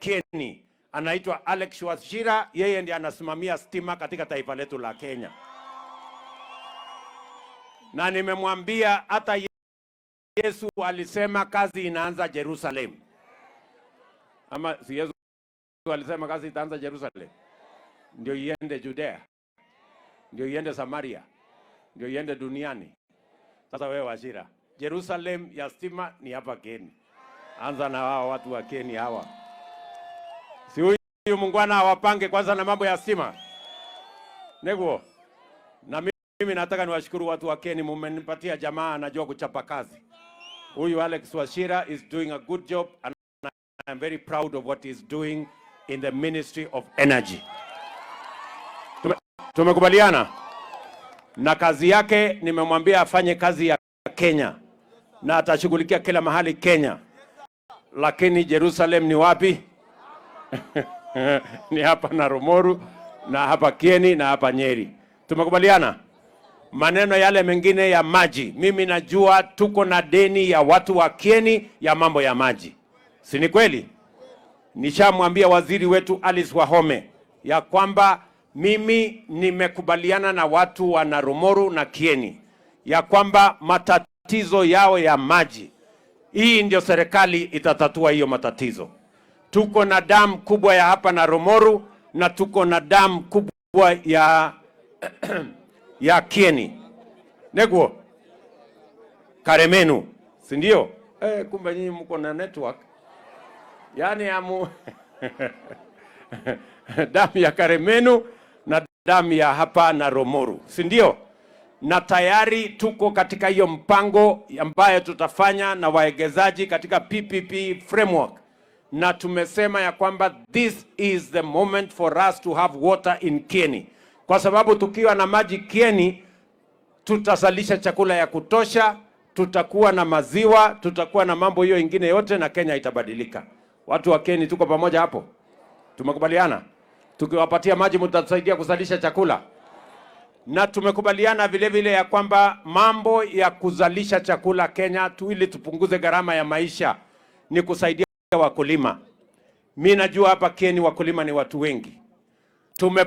Kieni, anaitwa Alex Wachira. Yeye ndiye anasimamia stima katika taifa letu la Kenya, na nimemwambia hata Yesu alisema kazi inaanza Jerusalem, ama si Yesu alisema kazi itaanza Jerusalem, ndio iende Judea, ndio iende Samaria, ndio iende duniani. Sasa wewe Wachira, Jerusalem ya stima ni hapa Kieni. Anza na hawa watu wa Kieni hawa, si huyu muungwana awapange kwanza na mambo ya stima neguo. Na mimi nataka niwashukuru watu wa Kieni, mumenipatia jamaa anajua kuchapa kazi. Huyu Alex Wachira is doing a good job and I am very proud of what he's doing in the Ministry of Energy. Tumekubaliana na kazi yake, nimemwambia afanye kazi ya Kenya na atashughulikia kila mahali Kenya, lakini Jerusalem ni wapi? Ni hapa Naromoru na hapa Kieni na hapa Nyeri. Tumekubaliana maneno yale mengine ya maji, mimi najua tuko na deni ya watu wa Kieni ya mambo ya maji, si ni kweli? Nishamwambia waziri wetu Alice Wahome ya kwamba mimi nimekubaliana na watu wa Naromoru na Kieni ya kwamba matatizo yao ya maji, hii ndio serikali itatatua hiyo matatizo. Tuko na damu kubwa ya hapa Naromoru na tuko na damu kubwa ya Kieni neguo Karemenu, si ndio? Kumbe nyinyi mko na network yaani amu damu ya Karemenu na damu ya hapa Naromoru, si ndio? Na tayari tuko katika hiyo mpango ambayo tutafanya na waegezaji katika PPP framework, na tumesema ya kwamba this is the moment for us to have water in Kieni, kwa sababu tukiwa na maji Kieni tutazalisha chakula ya kutosha, tutakuwa na maziwa, tutakuwa na mambo hiyo ingine yote, na Kenya itabadilika. Watu wa Kieni, tuko pamoja hapo? Tumekubaliana tukiwapatia maji mtatusaidia kuzalisha chakula, na tumekubaliana vile vile ya kwamba mambo ya kuzalisha chakula Kenya tu ili tupunguze gharama ya maisha ni kusaidia wakulima. Mi najua hapa Kieni wakulima ni watu wengi. Tume